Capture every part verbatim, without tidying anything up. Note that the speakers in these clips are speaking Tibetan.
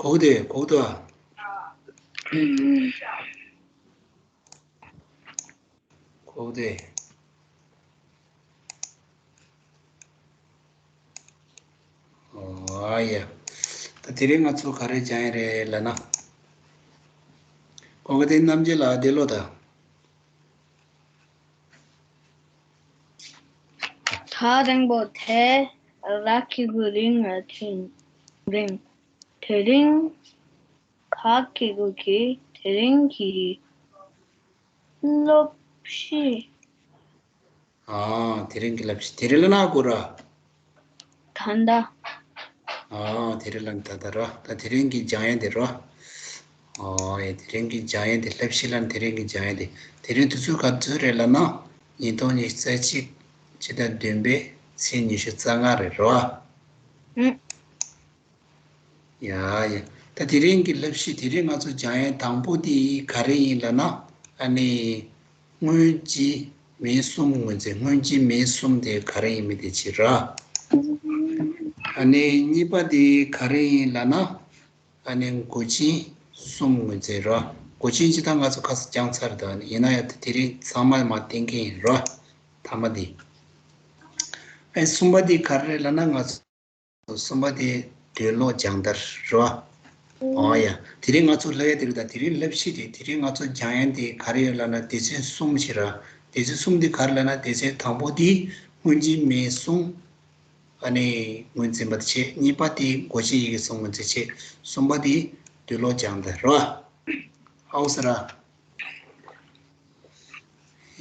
གོ་གི་འདུག་གོ་གི་འདུག་ཨ། གོ་གི་འདུག་ཨོ་ཡ། ད་དེ་རིང་ང་ཚོ་ག་རེ་སྦྱང་ཡ་རེད་ལབ་ན། གོ་གི་དེ་རྣམ་འབྱེད་ལ་འདི་ལོ་ད། ཐག་རིང་པོ་དེ་ར་གི་གུ་རིང་ང་ཐིང་རིང་། དེ་རིང་ཁ་གི་གུ་གི་དེ་རིང་གི་སློབ་གཞི། ཨ། དེ་རིང་གི་སློབ་གཞི་དེ་རིང་ལ་ན་གོ་ར། ད་ལྟ། ཨ། དེ་རིང་ལ་ད་ལྟ་ར། ད་དེ་རིང་གི་སྦྱང་ཡ་དེ་ར། ཨ། ཡ་དེ་རིང་གི་སྦྱང་ཡ་དེ་སློབ་གཞི་ལ་དེ་རིང་གི་སྦྱང་ཡ་དེ། དེ་རིང་དུས་ཚོད་ག་ཚོད་རེད་ལབ་ན། ཉིས་སྟོང་ཉི་ཤུ་རྩ་གཅིག་ཕྱི་ཟླ་བདུན་པའི་ཚེས་ཉི་ཤུ་རྩ་ལྔ་རེད་ར། ཨུ། ཡ་ཡ། ད་དེ་རིང་གི་སློབ་གཞི་དེ་རིང་ང་ཚོ་སྦྱང་ཡ་དང་པོ་དེ་ག་རེ་ཡིན་ལབ་ན། ཨ་ནི། དངུལ་གྱི་མིང་གསུམ་ངོས་འཛིན། དངུལ་གྱི་མིང་གསུམ་དེ་ག་རེ་ཡིན་མིན་དེ་བྱེད་ར། ཨ་ནི་གཉིས་པ་དེ་ག་རེ་ཡིན་ལབ་ན། ཨ་ནི་མགོ་ཅན་གསུམ་ངོས་འཛིན་ར། མགོ་ཅན་ཅི་ད་ང་ཚོ་ཁ་སང་སྦྱངས་ཚར་འདུག་ཡིན་ན་ཡང་དེ་རིང་ཚང་མ་མར་བསྟན་གྱི་ཡིན་ར། མཐའ་མ་དེ། ཨ་གསུམ་པ་དེ་ག་རེ་རེད་ལབ་ན་ང་ཚོ། གསུམ་པ་དེ་འདོད་ལོག་སྦྱང་བརྡར་རེད་བ། ཨོ་ཡ། དེ་རིང་ང་ཚོ་སློབ་ཡ་དེ་རེད། ད་དེ་རིང་སློབ་གཞི་དེ་དེ་རིང་ང་ཚོ་སྦྱང་ཡ་དེ་ག་རེ་ཡོད་ལབ་ན་སྡེ་ཚན་གསུམ་ཞིག་ར། སྡེ་ཚན་གསུམ་དེ་ག་རེ་ལབ་ན་སྡེ་ཚན་དང་པོ་དེ་སྔོན་རྗེས་མིང་གསུམ། ཨ་ནི་ངོས་འཛིན་པ་དེ་བྱས། གཉིས་པ་དེ་མགོ་ཅན་ཡི་གེ་གསུམ་ངོས་འཛིན་བྱས། གསུམ་པ་དེ་འདོད་ལོག་སྦྱང་བརྡར་རེད་བ། ཨའོ་ཟེར་ར།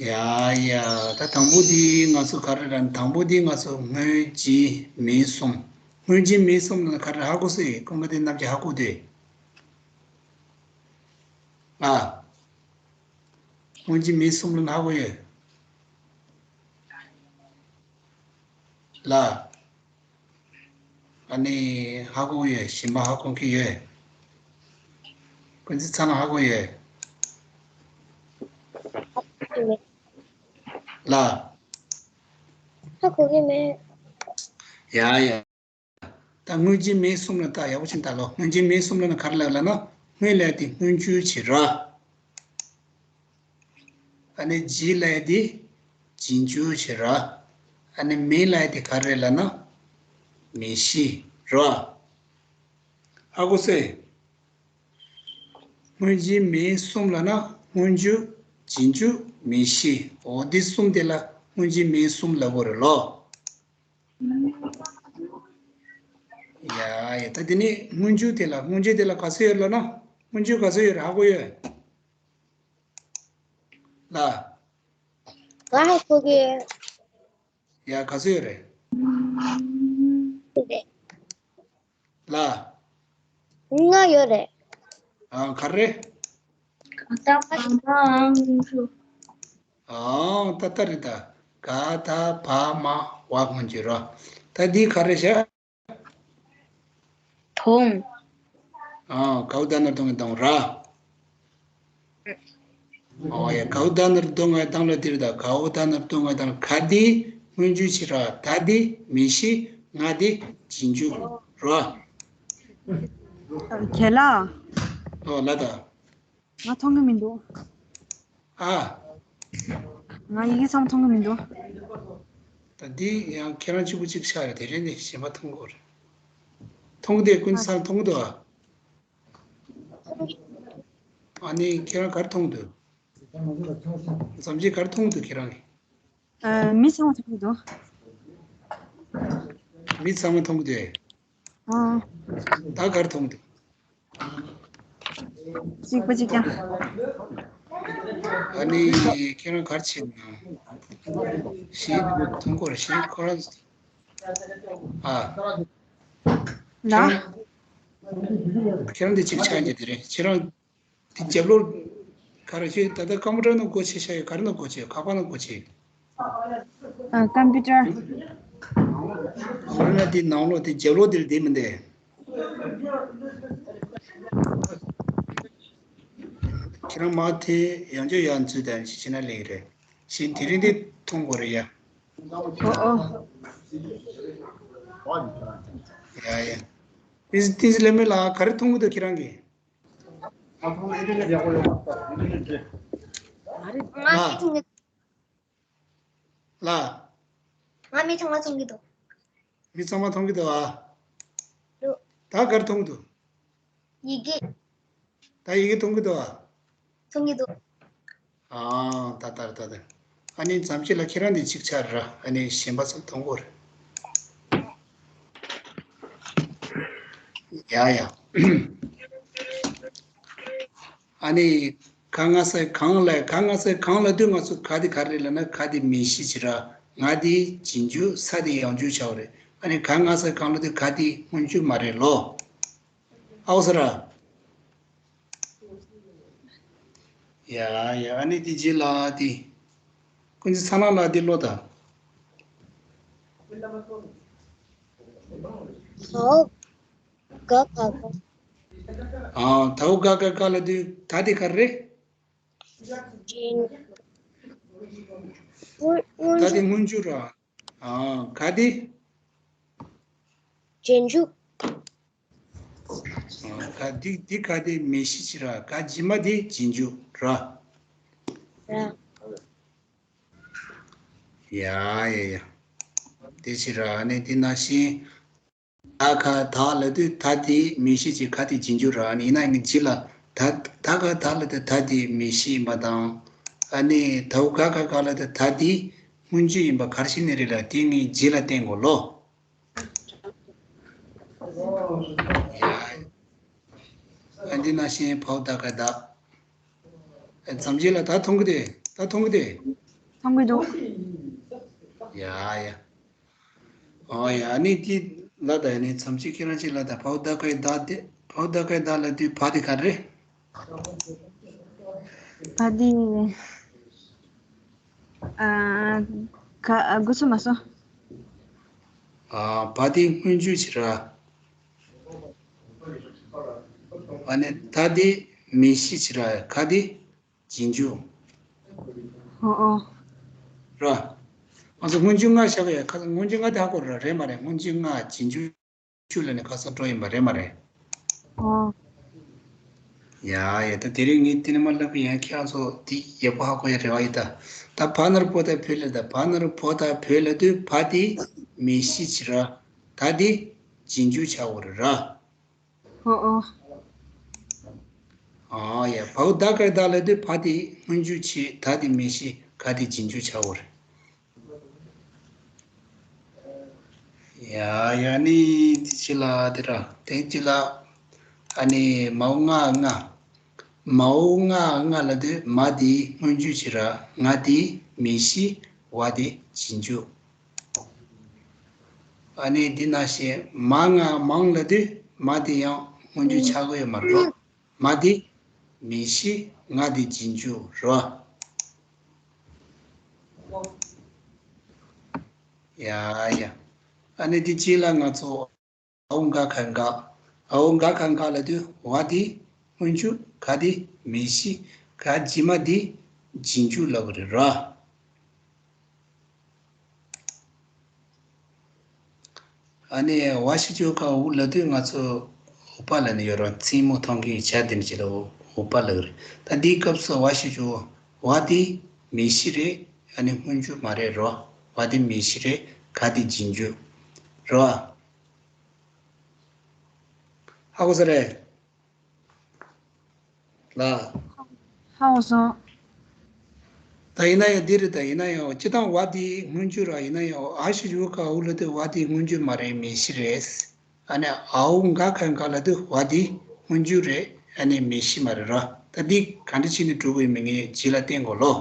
ཡ་ཡ། ད་དང་པོ་དེ་ང་ཚོ་ག་རེ་ར། དང་པོ་དེ་ང་ཚོ་སྔོན་རྗེས་མིང་གསུམ། སྔོན་རྗེས་མིང་གསུམ་ལ་ག་རེ་ཧ་གོ་སོང་། ཀུན་དགའ་བདེ་རྣམ་རྒྱལ་ཧ་གོ་འདུག་ཨ། སྔོན་རྗེས་མིང་གསུམ་ལ་ཧ་གོ་ཡོད་ལ། ཨ་ནི་ཧ་གོ་ཡོད། གཞན་པ་ཧ་གོ་མཁན་ཡོད། ཀུན་གཟིགས་ཚང་ལ་ཧ་གོ་ཡོད་ལ། ཧ་གོ་གི་མེད། ཡ་ཡ། ད་སྔོན་རྗེས་མིང་གསུམ་ལ་ད་ཡག་པོ་ཅིག་ལྟ་ལོ། སྔོན་རྗེས་མིང་གསུམ་ལ་ན་ག་རེ་ལབ་ལབ་ན། སྔོན་ལབ་དེ་སྔོན་འཇུག་བྱེད་ར། ཨ་ནི་རྗེས་ལབ་དེ་རྗེས་འཇུག་བྱེད་ར། ཨ་ནི་མིང་ལབ་དེ་ག་རེ་ལབ་ན། མིང་གཞི་ར། ཧ་གོ་སོང་། སྔོན་རྗེས་མིང་གསུམ་ལབ་ན་སྔོན་འཇུག་རྗེས་འཇུག་མིང་གཞི། འོ་འདི་གསུམ་དེ་ལ་སྔོན་རྗེས་མིང་གསུམ་ལབ་དགོས་རེད་ལོ། ཡ་ཡ། ད་དེ་ནས་སྔོན་འཇུག་དེ་ལ། སྔོན་འཇུག་དེ་ལ་ག་ཚོད་ཡོད་ལབ་ན། སྔོན་འཇུག་ག་ཚོད་ཡོད་རེད། ཧ་གོ་ཡོད་ལ། ང་ཧ་གོ་གི། ཡ་ག་ཚོད་ཡོད་རེད། ལ། ལྔ་ཡོད་རེད། ཨ་ག་རེ། ག་ད་བ་མ་འ་སྔོན་འཇུག་ཨ་ད་ལྟ་རེད་ད། ག་ད་བ་མ་བ་སྔོན་འཇུག་ར། ད་འདི་ག་རེ་བྱ། དོང་། ཨ་གའོ་ད་ན་རྡུ་ང་དང་ར། ཨོ་ཡ། གའོ་ད་ན་རྡུ་ང་དང་ལ་དེ་རེད་ད། གའོ་ད་ན་རྡུ་ང་དང་། ག་དེ་སྔོན་འཇུག་བྱེད་ར། ད་དེ་མིང་གཞི། ང་དེ་རྗེས་འཇུག་ར། རྒན་ལགས། ཨོ་ལ་ད། ང་མཐོང་གི་མི་འདུག་ཨ། ང་ཡི་གེ་ཚང་མ་མཐོང་གི་མི་འདུག་ད་འདི་ཡང་ཁྱེད་རང་གཅིག་པུ་གཅིག་ཆགས་རེད། དེ་རིང་ནས་གཞན་པ་མཐོང་གི་རེད། མཐོང་གི་འདུག་ཀུན་ཚང་མཐོང་གི་འདུག་ཨ། ཨ་ནི་ཁྱེད་རང་ག་རེ་མཐོང་གི་འདུག་མཚམས་ཀྱི་ག་རེ་མཐོང་གི་འདུག་ཁྱེད་རང་གིས། ཨ། མི་ཚང་མ་མཐོང་གི་འདུག་མི་ཚང་མ་མཐོང་གི་འདུག་ཨ། ད་ག་རེ་མཐོང་གི་འདུག་གཅིག་པ་གཅིག་རྐྱང་། ཨ་ནི་ཁྱེད་རང་ག་རེ་བྱེད་ན། གཞན་མཐོང་གི་རེད། གཞན་ཁོ་རང་། ཨ། ལ། ཁྱེད་རང་འདི་གཅིག་ཆགས་ཀྱི་དེ་རེད། ཁྱེད་རང་འདི་རྒྱབ་ལོགས་ག་རེ་བྱེད། ད་ལྟ་ཀམ་པུ་ཊར་ནང་སྒོ་ཕྱེ་བཞག་ཡོད། ག་རེ་ནང་སྒོ་ཕྱེ། ཁ་པར་ནང་སྒོ་ཕྱེ། ཨ། ཀམ་པུ་ཊར། འོ་ན་འདི་ནང་ལོགས་འདི་རྒྱབ་ལོགས་འདིར་བསྡད་མི་འདུག་ཁྱེད་རང་མར་དེ་ཡང་བསྐྱར་ཡར་འཛུལ་དང་ཞིག་བྱེད་ན་ལེགས་རེད། གཞན་དེ་རིང་འདི་མཐོང་དགོས་རེད་ཡ། ཨོ་ཨོ། ཡ་ཡ། ཏིན་ཏིན་ལེ་མེ་ལ་ག་རེ་མཐོང་གི་འདུག་ཁྱེད་རང་གིས། ང་ལ། མི་མཐོང་གི། ལ། ང་མི་ཚང་མ་མཐོང་གི་འདུག་མི་ཚང་མ་མཐོང་གི་འདུག་ཨ། འདུག་ད་ག་རེ་མཐོང་གི་འདུག་ཡི་གེ། ད་ཡི་གེ་མཐོང་གི་འདུག་ཨ། མཐོང་གི་འདུག་ཨ། ད་ལྟར་ད་ལྟར། ཨ་ནི་མཚམས་སྤྱི་ལ་ཁྱེད་རང་འདི་གཅིག་ཆར་ར། ཨ་ནི་གཞན་པ་ཚོ་མཐོང་གོ་རེད། ཡ་ཡ། ཨ་ནི་ག་ང་ས་གང་ལ་ག་ང་ས་གང་ལ་དུས་ང་ཚོ་ག་དེ་ག་རེ་ལབ་ན་ག་དེ་མིང་གཞི་ཅིག་ར། ང་དེ་རྗེས་འཇུག་ས་དེ་ཡང་འཇུག་བྱ་བ་རེད། ཨ་ནི་ག་ང་ས་གང་ལ་དུས་ག་དེ་སྔོན་འཇུག་མ་རེད་ལོ། ཨའོ་ས་ར། ཡ་ཡ། ཨ་ནི་དེ་རྗེས་ལ་དེ། ཀུན་གྱི་ཚ་ན་ལ་དེ་ལོ་ད། ཨའོ། ག་ག་ག་ཨ། དའོ་ག་ག་ག་ལ་དུས་ད་དེ་ག་རེད། རྗེས། སྔོན་སྔོན་ད་དེ་འཇུག་སྔོན་འཇུག་ར། ཨ། ག་དེ། རྗེས་འཇུག་ཨ། ག་དེ་དེ་ག་དེ་མིང་གཞི་ཅིག་ར། ག་རྗེས་མ་དེ་རྗེས་འཇུག་ར། ར། ཡ་ཡ་ཡ། དེ་ཕྱིར་ར་ནི་དེ་ནང་བཞིན། ད་ག་ད་ལ་དུས་ད་དེ་མིང་གཞི་ཅིག་ག་དེ་རྗེས་འཇུག་ར་ནི་ཡིན་ན་ཡིན་གྱི་ལ། ད་ད་ག་ད་ལ་དུས་ད་དེ་མིང་གཞི་ཡིན་པ་དང་། ཨ་ནི་དའོ་ག་ག་ག་ལ་དུས་ད་དེ་སྔོན་འཇུག་ཡིན་པ་ག་རེ་ཤེས་ནི་རེད་ལ། དེ་ངས་རྗེས་ལ་བསྟན་དགོས་ལོ། ཡ། ཨ་འདི་ནང་བཞིན་བའོ་ད་ག་ད། ཨ་མཚམས་སྤྱི་ལ་ད་མཐོང་གི་དེ་ད་མཐོང་གི་དེ། མཐོང་གི་འདུག་ཡ་ཡ། ཨོ་ཡ། ཨ་ནི་དེ་ལ་ད་ཡ་ནི་མཚམས་སྤྱི་ཁྱེད་རང་ཅིག་ལ་ད་བའོ་ད་ག་ད་དེ་བའོ་ད་ག་ད་ལ་དུས་བ་དེ་ག་རེ། བ་དེ། ཨ། ག་ཨ། འགོ་ཚུགས་མ་སོང་། ཨ། བ་དེ་སྔོན་འཇུག་ཅིག་ར། ཨ་ནི་ད་དེ་མིང་གཞི་ཅིག་ར། ག་དེ་རྗེས་འཇུག་ཨོ་ཨོ། ར། ང་ཚོ་སྔོན་འཇུག་ལྔ་བཞག་ཡ། ཁ་སང་སྔོན་འཇུག་ལྔ་དེ་ཧ་གོ་ར། རེད་མ་རེད། སྔོན་འཇུག་ལྔ་རྗེས་འཇུག་ཆུ་ལ་ནི་ཁ་སང་འགྲོ་ཡིན་པ་རེད་མ་རེད། ཨོ། ཡ་ཡ། ད་དེ་རིང་ངས་དེ་ནས་མ་ལབ་ཡང་ཁྱེད་རང་ཚོ་དེ་ཡག་པོ་ཧ་གོ་ཡ་རེ་བ་ཡིན། ད་ད་བ་ན་རོ་བོ་ད་བོད་ལ་ད་བ་ན་རོ་བོ་ད་བོད་ལ་དུས་བ་དེ་མིང་གཞི་ཅིག་ར། ད་དེ་རྗེས་འཇུག་ཆགས་འོ་རེད་ར། ཨོ་ཨོ། ཨ་ཡ། བའོ་ད་ག་ད་ལ་དུས་བ་དེ་སྔོན་འཇུག་བྱས། ད་དེ་མིང་གཞི། ག་དེ་རྗེས་འཇུག་ཆགས་འོ་རེད། ཡ་ཡ། ནི་དེ་ཕྱི་ལ་དེ་ར་དེ་ཕྱི་ལ། ཨ་ནི་མའོ་ལྔ་ལྔ། མའོ་ལྔ་ལྔ་ལ་དུས་མ་དེ་སྔོན་འཇུག་ཅིག་ར། ང་དེ་མིང་གཞི། བ་དེ་རྗེས་འཇུག་ཨ་ནི་འདི་ནང་བཞིན་མ་ལྔ་མང་ལ་དུས་མ་དེ་ཡང་སྔོན་འཇུག་ཆགས་ཀྱི་ཡོད་མ་རེད། མ་དེ་མིང་གཞི། ང་དེ་རྗེས་འཇུག་རེད། ཡ་ཡ། ཨ་ནི་འདི་རྗེས་ལ་ང་ཚོ་འའོ་འགའ་ཁ་འགའ། འའོ་འགའ་ཁ་འགའ་ལ་དུས་བ་དེ་སྔོན་འཇུག་ག་དེ་མིང་གཞི། ག་རྗེས་མ་དེ་རྗེས་འཇུག་ལབ་ཀྱི་རེད་ར། ཨ་ནི་བ་ཞབས་ཀྱུ་ག་འུ་ལ་དུས་ང་ཚོ་འུ་པ་ལ་ནི་ཡོད་ར། མཚན་མོ་མཐོང་གི་བྱ་དེ་ནི་ཅི་ལ་འུ་པ་ལ་རེད། ད་འདིའི་སྐབས་སུ་བ་ཞབས་ཀྱུ་བ་དེ་མིང་གཞི་རེད། ཨ་ནི་སྔོན་འཇུག་མ་རེད་རོ། བ་དེ་མིང་གཞི་རེད། ག་དེ་རྗེས་འཇུག་རོ། ཧ་གོ་ས་རེད། ལ། ཧ་གོ་སོང་། ད་ཡིན་ན་ཡང་འདི་རེད། ད་ཡིན་ན་ཡང་སྤྱིར་བཏང་བ་འདི་སྔོན་འཇུག་ར། ཡིན་ན་ཡང་ཨ་ཞབས་ཀྱུ་ག་འུ་ལ་དུས་བ་འདི་སྔོན་འཇུག་མ་རེད། མིང་གཞི་རེད། ཨ་ནི་འའོ་འགའ་ཁ་འགའ་ལ་དུས་བ་འདི་སྔོན་འཇུག་རེད། ཨ་ནི་མིང་གཞི་མ་རེད་ར། ད་འདི་ག་འདྲ་བྱས་ནས་འགྲོ་དགོས་ཡིན་མིན་ངས་རྗེས་ལ་བསྟན་དགོས་ལོ།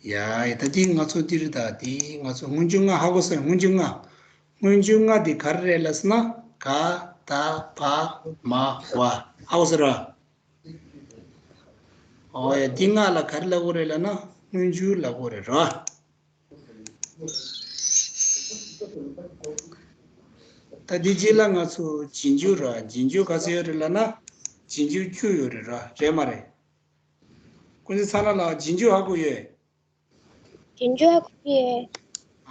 ཡ་ཡ། ད་འདི་ང་ཚོ་འདི་རེད། ད་འདི་ང་ཚོ་སྔོན་འཇུག་ལྔ་ཧ་གོ་སོང་། སྔོན་འཇུག་ལྔ། སྔོན་འཇུག་ལྔ་འདི་ག་རེ་རེད་ལབ་ཟེར་ན། ག་ད་བ་མ་བ། ཧ་གོ་སོང་ར། ཨོ་ཡ། འདི་ལྔ་ལ་ག་རེ་ལབ་དགོས་རེད་ལབ་ན་སྔོན་འཇུག་ལབ་དགོས་རེད་ར། ད་འདི་རྗེས་ལ་ང་ཚོ་རྗེས་འཇུག་ར། རྗེས་འཇུག་ག་ཚོད་ཡོད་རེད་ལབ་ན། རྗེས་འཇུག་བཅུ་ཡོད་རེད་ར། རེད་མ་རེད། ཀུན་གཟིགས་ཚ་ན་ལགས་རྗེས་འཇུག་ཧ་གོ་ཡོད། རྗེས་འཇུག་ཧ་གོ་ཡོད།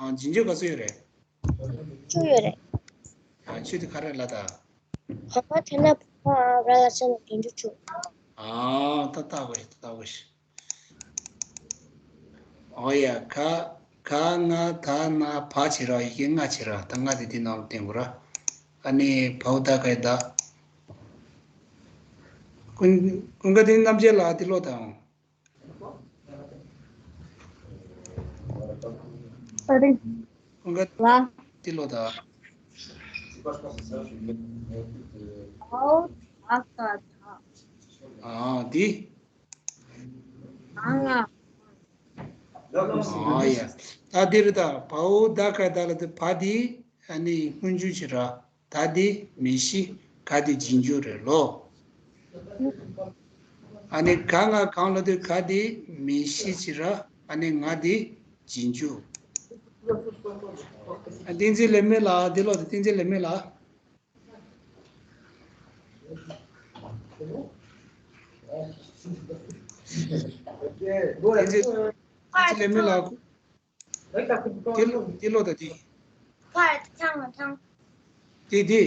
ཨ། རྗེས་འཇུག་ག་ཚོད་ཡོད་རེད། བཅུ་ཡོད་རེད། ཡང་ཆོས་དེ་ག་རེ་ལ་ད། བ་མ་དེ་ན་བ་མ་ར་ལ་ས་ན་བདུན་ཅུ་བཅུ། ཨ་ད་ལྟ་བས་ད་ལྟ་བས། ཨོ་ཡ་ག་ག་ང་ད་ན་བ་བྱེད་ར་ཡི་གེ་ལྔ་བྱེད་ར་ད་ལྔ་དེ་དེ་ནང་ལ་བསྟན་དགོས་ར། ཨ་ནི་བའོ་ད་གའི་ད། ཀུན་ཀུན་དགའ་དེ་རྣམ་རྒྱལ་ལགས་དེ་ལོ་དང་། ཨ་རེད། ཀུན་དགའ་ལ། དེ་ལོ་ད། ཨའོ་ཨ་ཀ་ད། ཨ་འདི། ཨ་ང་། ཨ་ཡ། ད་འདིར་ད་བའོ་ད་ག་ད་ལ་དེ་བ་འདི་ཨ་ནི་སྔོན་འཇུག་བྱེད་ར། ད་འདི་མིང་གཞི། ག་འདི་རྗེས་འཇུག་རེད་ལོ། ཨ་ནི་ག་ང་གང་ལ་དེ་ག་འདི་མིང་གཞི་བྱེད་ར། ཨ་ནི་ང་འདི་རྗེས་འཇུག་ཨ་བསྟན་འཛིན་ལེགས་སྨོན་ལགས་འདི་ལོ་དེ་བསྟན་འཛིན་ལེགས་སྨོན་ལགས། ཨེ་ཙི་ཨེ་ཙི་ལེ་མི་ལ་ཁུ། ཏི་ལོ་ཏི་ལོ་ད་ཏི། ཕར་ཐང་ཐང་། ཏི་ཏི།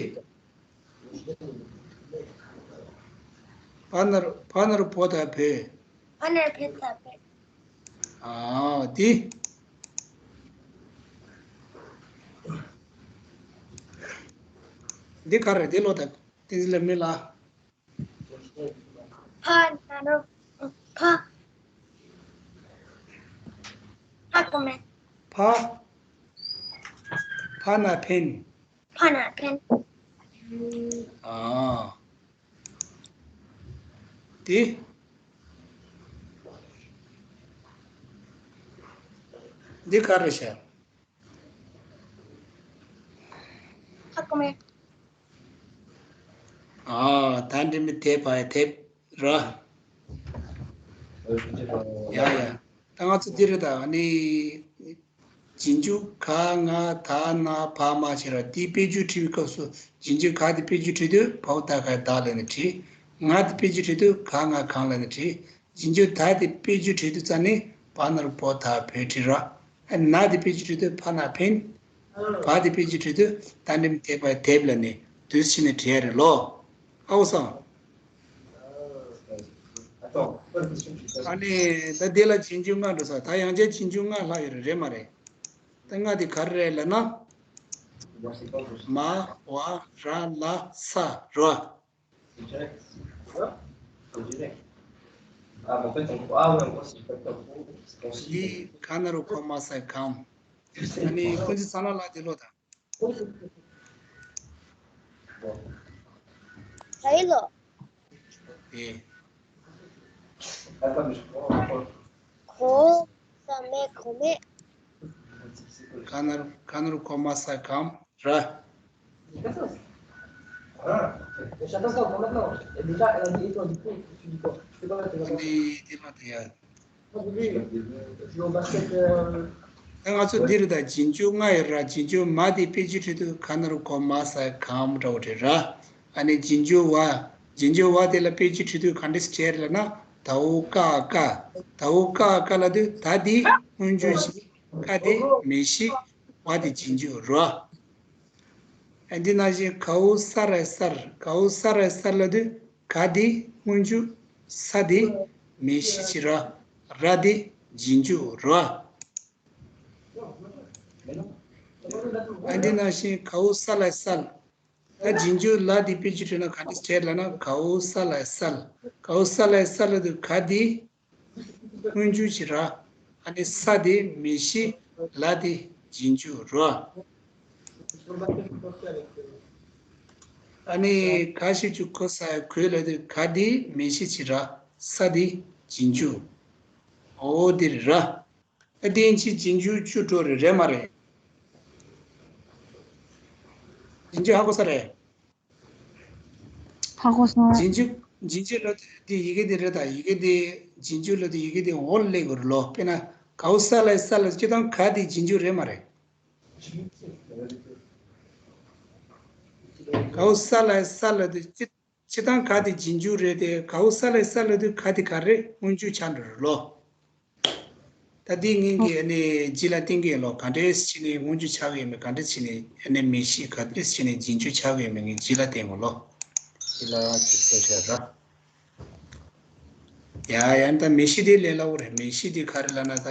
ཕ་ནར་ཕ་ནར་བོ་ད་བེ། ཕ་ནར་བེ་ད་བེ། ཨ་ཏི། འདི་ག་རེ་ཏི་ལོ་ད་ཏི་ལེ་མི་ལ། ཕ་ན་རོ་ཕ། ཕ་གོ་མེ། ཕ། ཕ་ན་ཕན། ཕ་ན་ཕན། ཨ། དེ། འདི་ག་རེ་བྱ། ཨ་ད་འདི་མི་དེབ་པ་དེབ་ར། ཡ་ཡ། ད་ང་ཚོ་འདི་རེད་ད་ནི། རྗེས་འཇུག་ག་ང་ད་ན་བ་མ་བྱེད་ར་འདི་དཔེ་བརྗོད་བྲིས་པའི་སྐབས་སུ་རྗེས་འཇུག་ག་འདི་དཔེ་བརྗོད་བྲིས་དུས་བའོ་ད་ག་ད་ལ་ནི་བྲིས། ང་འདི་དཔེ་བརྗོད་བྲིས་དུས་ག་ང་གང་ལ་ནི་བྲིས། རྗེས་འཇུག་ད་དེ་དཔེ་བརྗོད་བྲིས་དུས་ཙ་ནི་བ་ནར་བོ་ད་བོད་བྲིས་ར། ན་དེ་དཔེ་བརྗོད་བྲིས་དུས་ཕ་ན་ཕན། བ་དེ་དཔེ་བརྗོད་བྲིས་དུས་ད་འདྲེམ་དེ་པ་དེབ་ལ་ནི་དུས་ཕྱིན་ནས་བྲིས་ཡ་རེད་ལོ། ཨའོ་སང་། ཨ་ནི་ད་དེ་ལ་རྗེས་འཇུག་ལྔ་འགྲོ་ས་ད་ཡང་བསྐྱར་རྗེས་འཇུག་ལྔ་ལྷག་ཡོད་རེད་རེད་མ་རེད། ད་ལྔ་དེ་ག་རེ་རེད་ལབ་ན། མ་བ་ར་ལ་ས་རོ། འདི་ག་ན་རོ་ཁོ་མ་སའི་གམ། ཨ་ནི་ཁོ་ཚོ་ཚང་ལ་ལ་དེ་ལོ་དང་། ད་ཡིན་ལོ། ཨེ། གོ་ས་མེད་གོ་མེད། ག་ན་རོ་ག་ན་རོ་ཁོ་མ་སའི་གམ། ར། འདི་འདི་མ་དེ་ཡ། ད་ང་ཚོ་འདི་རུ་ད་རྗེས་འཇུག་ལྔ་ཡོད་ར་རྗེས་འཇུག་མ་དེ་དཔེ་ཆ་ཁྲིད་དུས་ག་ན་རོ་གོ་མ་ས་གམ་འདྲ་བོ་རེད་ར། ཨ་ནི་རྗེས་འཇུག་བ། རྗེས་འཇུག་བ་དེ་ལ་དཔེ་ཆ་ཁྲིད་དུས་ག་འདྲས་བྲིས་ལབ་ན་ད་འོ་ཀ་ཀ། ད་འོ་ཀ་ཀ་ལབ་དུས་ད་དེ་སྔོན་འཇུག་བྱས། ཀ་དེ་མིང་གཞི། བ་དེ་རྗེས་འཇུག་རོ། ཨ་འདི་ནང་བཞིན་གའུ་ས་ར་སར་གའུ་ས་ར་སར་ལབ་དུས་ག་འདི་སྔོན་འཇུག་ས་འདི་མིང་གཞི་བྱེད་ར། ར་འདི་རྗེས་འཇུག་རོ། ཨ་འདི་ནང་བཞིན་གའུ་ས་ལ་སལ། ད་རྗེས་འཇུག་ལ་འདི་དཔེ་ཆ་བྲིས་ན་ག་འདྲ་བྲིས་ལབ་ན་གའུ་ས་ལ་སལ། གའུ་ས་ལ་སལ་ལབ་དུས་ག་འདི་སྔོན་འཇུག་བྱེད་ར། ཨ་ནི་ས་དེ་མིང་གཞི། ལ་དེ་རྗེས་འཇུག་རོ། ཨ་ནི་ག་ཞིག་ཅུ་གོ་ས་གོས་ལ་དེ་ག་དེ་མིང་གཞི་བྱེད་ར། ས་དེ་རྗེས་འཇུག་འོ་དེ་རེད་ར། ཨ་དེ་ཡིན་ཕྱིན་རྗེས་འཇུག་བཅུ་འགྲོ་རེད་རེད་མ་རེད། རྗེས་འཇུག་ཧ་གོ་ས་རེད། ཧ་གོ་སོང་། རྗེས་འཇུག་རྗེས་འཇུག་ལབ་དུས་འདི་ཡི་གེ་འདི་རེད་ད། ཡི་གེ་འདི་རྗེས་འཇུག་ལབ་དུས་ཡི་གེ་འདི་འོག་ལ་སླེབས་དགོས་རེད་ལོ། དཔེར་ན་གའུ་ས་ལ་ས་ལབ་སྤྱིར་བཏང་ག་དེ་རྗེས་འཇུག་རེད་མ་རེད། གའུ་ས་ལ་ས་ལབ་དུས་སྤྱིར་སྤྱིར་བཏང་ག་དེ་རྗེས་འཇུག་རེད་དེ་གའུ་ས་ལ་ས་ལབ་དུས་ག་དེ་ག་རེ་སྔོན་འཇུག་ཆགས་འགྲོ་རེད་ལོ། ད་འདི་ངེད་ཀྱིས་ཨ་ནི་རྗེས་ལ་བསྟན་གྱི་ཡིན་ལོ། ག་འདྲས་བྱས་ནས་སྔོན་འཇུག་ཆགས་ཀྱི་ཡོད་མེད། ག་འདྲས་བྱས་ནས་ཨ་ནི་མིང་གཞི། ག་འདྲས་བྱས་ནས་རྗེས་འཇུག་ཆགས་ཀྱི་ཡོད་མེད་ངས་རྗེས་ལ་བསྟན་དགོས་ལོ། རྗེས་ལ་ཅིག་གསལ་བཤད་ར། ཡ་ཡ། ད་མིང་གཞི་དེ་ལས་སླ་བོ་རེད། མིང་གཞི་དེ་ག་རེ་ལབ་ན། ད་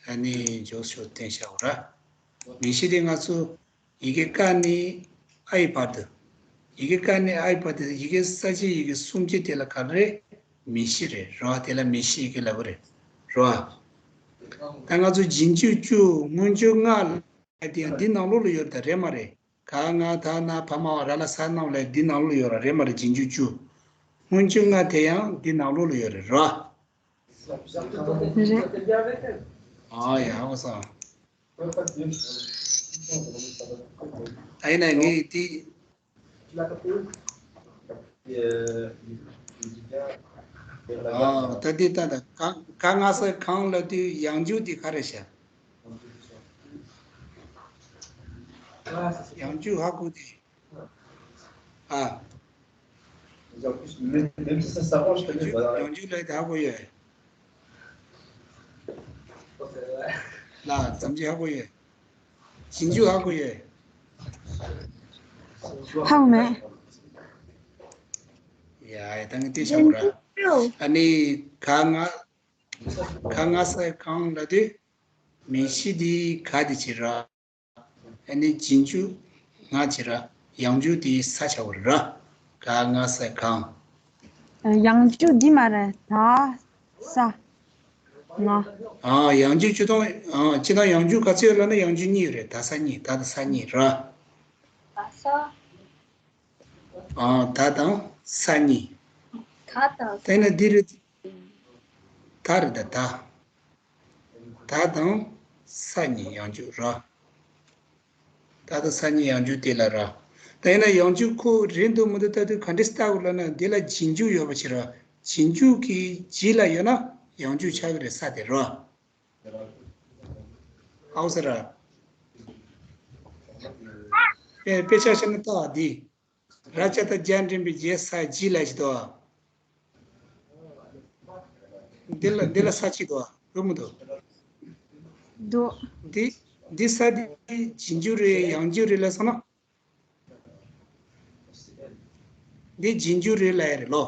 ཨ་ནི་མགྱོགས་ཤོས་བསྟན་བཞག་ར། མིང་གཞི་དེ་ང་ཚོ་ཡི་གེ་ཀ་ནས་ཨའི་བར་དུ། ཡི་གེ་ཀ་ནས་ཨའི་བར་དུ། ཡི་གེ་གསལ་བྱེད་ཡི་གེ་གསུམ་གྱི་དེ་ལ་ག་རེ་རེད། མིང་གཞི་རེད་རོ། དེ་ལ་མིང་གཞི་ཡི་གེ་ལབ་ཀྱི་རེད་རོ། ད་ང་ཚོ་རྗེས་འཇུག་བཅུ། སྔོན་འཇུག་ལྔ་ལབ་དེ་ཡང་འདི་ནང་ལོགས་ལ་ཡོད་རེད། ད་རེད་མ་རེད། ག་ང་ད་ན་བ་མ་བ་ར་ལ་ས་རྣམས་ལ་འདི་ནང་ལོགས་ལ་ཡོད་ར། རེད་མ་རེད། རྗེས་འཇུག་བཅུ། སྔོན་འཇུག་ལྔ་དེ་ཡང་འདི་ནང་ལོགས་ལ་ཡོད་རེད་རོ། རེད། ཨ་ཡ་ཧོ་ས། ཨ་ཡིན་ན་ངས་དེ། ཨ་ད་འདི་ད་ད་ག་ག་ང་ས་གང་ལབ་དུས་ཡང་འཇུག་དེ་ག་རེ་བྱ། ཡང་འཇུག་ཧ་གོ་དེ། ཨ། ཡང་འཇུག་ལབ་དེ་ཧ་གོ་ཡོད། ལ་ཙམ་ཅིག་ཧ་གོ་ཡོད། རྗེས་འཇུག་ཧ་གོ་ཡོད། ཧ་གོ་མེད། ཡ་ཡ། ད་ངས་དེ་བྱ་དགོས་ར། ཨ་ནི་ག་ང་ག་ང་ས་གང་ལབ་དུས་མིང་གཞི་དེ་ག་དེ་བྱེད་ར། ཨ་ནི་རྗེས་འཇུག་ང་བྱེད་ར། ཡང་འཇུག་དེ་ས་བྱ་དགོས་ར། ག་ང་ས་གང་། ཡང་འཇུག་འདི་མ་རེད། ད་ས་ང་། ཨ་ཡང་འཇུག་སྤྱིར་བཏང་། ཨ་སྤྱིར་བཏང་ཡང་འཇུག་ག་ཚོད་ཡོད་ལབ་ན་ཡང་འཇུག་གཉིས་ཡོད་རེད། ད་ས་གཉིས། ད་ད་ས་གཉིས་ར། ད་ས། ཨ་ད་དང་ས་གཉིས། ད་དང་། དེ་ནས་འདི་རེད། ད་རེད། ད་ད། ད་དང་ས་གཉིས་ཡང་འཇུག་ར། ད་དང་ས་གཉིས་ཡང་འཇུག་དེ་ལ་ར། ད་ཡིན་ན་ཡང་འཇུག་ཁོ་རེད་འདུག་མི་འདུག་ལྟ་དུས་ག་འདྲས་ལྟ་དགོས་ལབ་ན། འདི་ལ་རྗེས་འཇུག་ཡོད་པ་བྱེད་ར། རྗེས་འཇུག་གི་རྗེས་ལ་ཡོད་ན་ཡང་འཇུག་ཆགས་ཀྱི་རེད། ས་དེ་ར། ཨའོ་ས་ར། དཔེ་དཔེ་ཆ་བཤད་ན་ལྟ་བ་འདི། ར་ཅ་ད་རྒྱ་འདྲེན་པའི་རྗེས་ས་རྗེས་ལ་ཞིག་འདུག་ཨ། འདི་ལ་འདི་ལ་ས་གཅིག་འདུག་ཨ། རུ་མི་འདུག་འདུག་འདི་འདི་ས་འདི་རྗེས་འཇུག་རེད་ཡང་འཇུག་རེད་ལབ་སོང་ན། འདི་རྗེས་འཇུག་རེད་ལབ་ཡ་རེད་ལོ།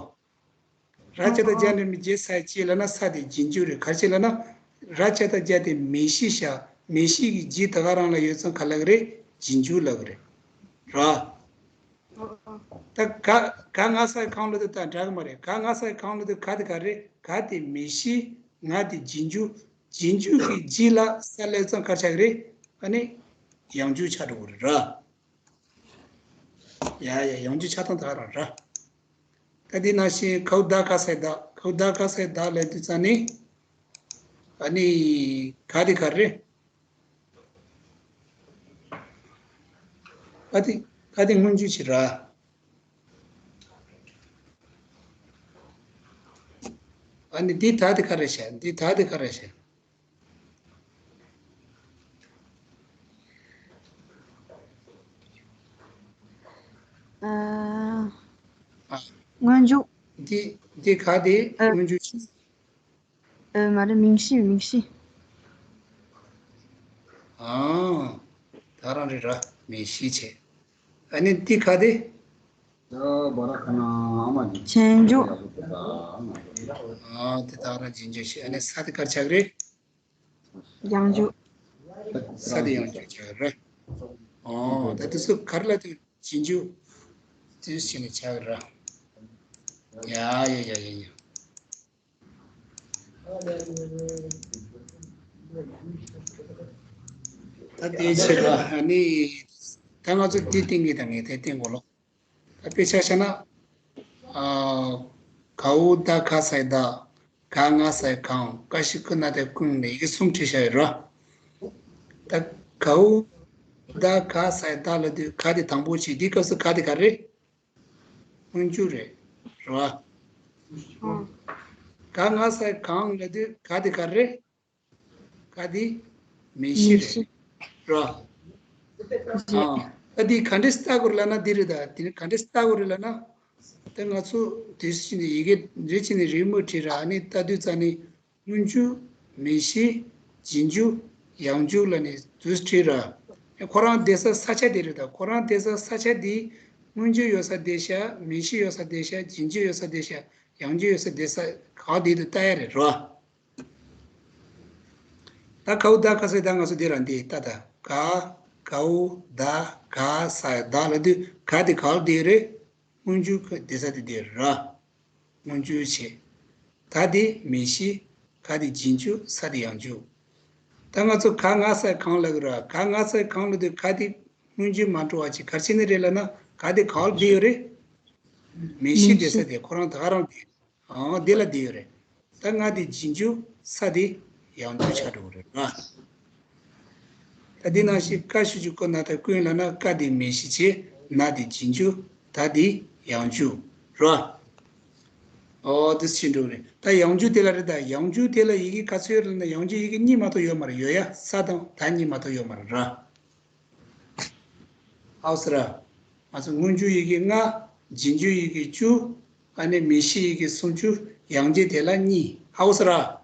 ར་ཅ་ད་རྒྱ་འདྲེན་པའི་རྗེས་ས་རྗེས་ལབ་ན་ས་དེ་རྗེས་འཇུག་རེད། ག་རེ་བྱས་ལབ་ན། ར་ཅ་ད་རྒྱ་དེ་མིང་གཞི་བཞག་མིང་གཞི་གི་རྗེས་ད་ག་རང་ལ་ཡོད་ཙང་ག་ལབ་ཀྱི་རེད། རྗེས་འཇུག་ལབ་ཀྱི་རེད། ར། ད་ག་ག་ང་ས་གང་ལབ་དུས་ད་འདྲ་གི་མ་རེད། ག་ང་ས་གང་ལབ་དུས་ག་དེ་ག་རེད། ག་དེ་མིང་གཞི། ང་དེ་རྗེས་འཇུག་རྗེས་འཇུག་གི་རྗེས་ལ་ས་སླེབས་ཙང་ག་རེ་ཆགས་ཀྱི་རེད། ཨ་ནི་ཡང་འཇུག་ཆགས་འགྲོ་གི་རེད་ར། ཡ་ཡ། ཡང་འཇུག་ཆགས་སྟངས་ད་ག་རང་ར། ད་འདི་ནང་བཞིན་གའུ་ད་ག་སའི་ད། གའུ་ད་ག་སའི་ད་ལབ་དུས་ཙང་ནི། ཨ་ནི་ག་དེ་ག་རེད། ག་དེ་ག་དེ་སྔོན་འཇུག་བྱེད་ར། ཨ་ནི་འདི་ད་དེ་ག་རེ་བྱ། འདི་ད་དེ་ག་རེ་བྱ། ཨ། ཨ། སྔོན་འཇུག་འདི་འདི་ག་དེ་ཨ། སྔོན་འཇུག་བྱེད། ཨ་མ་རེད། མིང་གཞི། མིང་གཞི། ཨ། ད་རང་རེད་ར། མིང་གཞི་བྱས། ཨ་ནི་འདི་ག་དེ། རྗེས་འཇུག་ཨ་དེ་ད་རང་རྗེས་འཇུག་བྱས། ཨ་ནི་ས་དེ་ག་རེ་ཆགས་ཀྱི་རེད། ཡང་འཇུག་ས་དེ་ཡང་འཇུག་ཆགས་ཀྱི་རེད། ཨོ་ད་དེ་ཚོ་ག་རེ་ལབ་དུས་རྗེས་འཇུག་དེ་བྱས་ནས་ཆགས་ཀྱི་རེད། ཡ་ཡ་ཡ་ཡ་ཡ། ད་དེ་བྱས་ལ་ཨ་ནི་ད་ང་ཚོ་འདི་བསྟན་གྱི་ད་ངས་དེ་བསྟན་དགོས་ལོ། ད་དཔེ་ཆ་བཞག་ན། ཨ། གའུ་ད་ག་སའི་ད། ག་ང་སའི་གང་། ཀ་ཤི་ཀུ་ན་དེ་ཀུན་ནས་ཡི་གེ་གསུམ་བྲིས་བཞག་ཡོད་ར། ད་གའུ་ད་ག་སའི་ད་ལབ་དུས་ག་དེ་དང་པོ་བྱས། འདི་སྐབས་སུ་ག་དེ་ག་རེད། སྔོན་འཇུག་རེད། རེད་བ། ག་ང་སའི་གང་ལབ་དུས་ག་དེ་ག་རེད། ག་དེ་མིང་གཞི་རེད། རེད་བ། ཨ་ད་འདི་ག་འདྲས་ལྟ་དགོས་རེད་ལབ་ན་འདི་རེད། ད་འདི་ནི་ག་འདྲས་ལྟ་དགོས་རེད་ལབ་ན། ད་ང་ཚོ་དུས་ཕྱིན་ནས་ཡི་གེ་རེ་བྱས་ནས་རེའུ་མིག་བྲིས་ར། ཨ་ནི་ལྟ་དུས་ཙ་ནི་སྔོན་འཇུག་མིང་གཞི། རྗེས་འཇུག་ཡང་འཇུག་ལ་ནི་དུས་བྲིས་ར། ཁོ་རང་བསྡད་ས་ས་ཆ་དེ་རེད་ད། ཁོ་རང་བསྡད་ས་ས་ཆ་དེ་སྔོན་འཇུག་ཡོད་ས་བསྡད་ཤག་མིང་གཞི་ཡོད་ས་བསྡད་ཤག་རྗེས་འཇུག་ཡོད་ས་བསྡད་ཤག་ཡང་འཇུག་ཡོད་ས་བསྡད་ས་ག་བ་དེ་དུ་ལྟ་ཡ་རེད་རོ། ད་གའུ་ད་ག་ས་ད་ང་ཚོ་འདི་རང་འདི་ལྟ་ད་ག་གའུ་ད་ག་ས་ད་ལ་དུས་ག་དེ་ག་ལ་བསྡད་རེད། སྔོན་འཇུག་གི་བསྡད་ས་དེ་བསྡད་ར། སྔོན་འཇུག་བྱེད། ད་དེ་མིང་གཞི། ག་དེ་རྗེས་འཇུག་ས་དེ་ཡང་འཇུག་ད་ང་ཚོ་ག་ང་ས་གང་ལ་གི་ར་ག་ང་ས་གང་ལ་དུས་ག་དེ་སྔོན་འཇུག་མ་འགྲོ་བ་ཅིག་གར་ཕྱིན་ནི་རེད་ལ་ན་ག་དེ་ག་ལ་བསྡད་ཡོད་རེད། མིང་གཞི་བསྡད་ས་དེ་ཁོ་རང་ད་ག་རང་བསྡད། ཨང་། འདི་ལ་འདི་ཡོད་རེད། ད་ང་དེ་རྗེས་འཇུག་ས་དེ་ཡང་འཇུག་ཆགས་འགྲོ་གི་རེད་ང་། ད་འདི་ནང་བཞིན་ཀ་ཞུ་རྒྱུ་ཀུ་ན་ད་ཀུན་ལ་ན་ཀ་དེ་མིང་གཞི་བྱས། ན་དེ་རྗེས་འཇུག་ད་དེ་ཡང་འཇུག་ར། ཨོ་དེ་ཕྱིན་འགྲོ་གི་རེད། ད་ཡང་འཇུག་དེ་ལ་རེད། ད་ཡང་འཇུག་དེ་ལ་ཡི་གེ་ག་ཚོད་ཡོད་རེད་ན་ཡང་འཇུག་ཡི་གེ་གཉིས་མ་གཏོགས་ཡོད་མ་རེད། ཡོད་ཡ་ས་དང་ད་གཉིས་མ་གཏོགས་ཡོད་མ་རེད་ར། ཧའོ་སི་ར། ང་ཚོ་སྔོན་འཇུག་ཡི་གེ་ལྔ། རྗེས་འཇུག་ཡི་གེ་བཅུ། ཨ་ནི་མིང་གཞི་ཡི་གེ་སུམ་ཅུ། ཡང་རྒྱུ་དེ་ལ་གཉིས། ཧའོ་སི་ར།